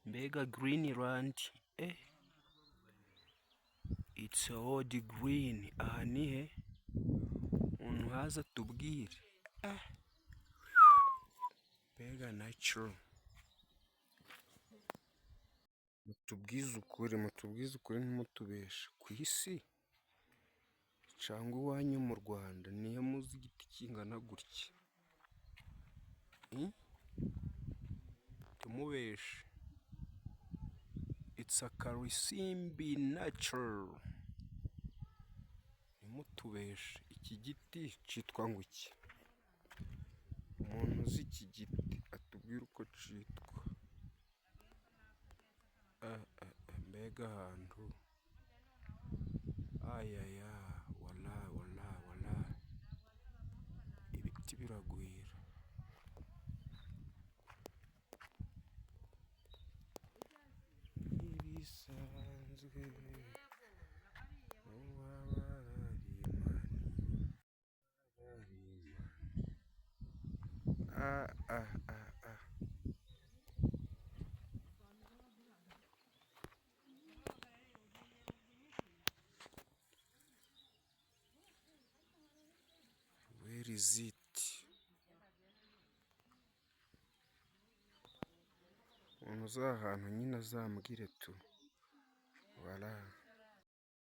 Mbega Greenland! It's all green. Aha ni he? Umuntu uhazi atubwire. Mbega nature! Mutubwize ukuri, mutubwize ukuri ntimutubeshe. Ku isi cyangwa iwanyu mu Rwanda ni he muzi igiti kingana gutya? Ntimubeshe. It's a Karisimbi nature. Ntimutubeshe. Iki giti cyitwa ngo iki? Umuntu uzi iki giti atubwire uko cyitwa. Mbega ahantu! Ayaya! Wala wala wala! Ibiti biragwira. Ntibisanzwe ah. Where is it? Umuntu uzi aha hantu nyine azambwire tu. Wala.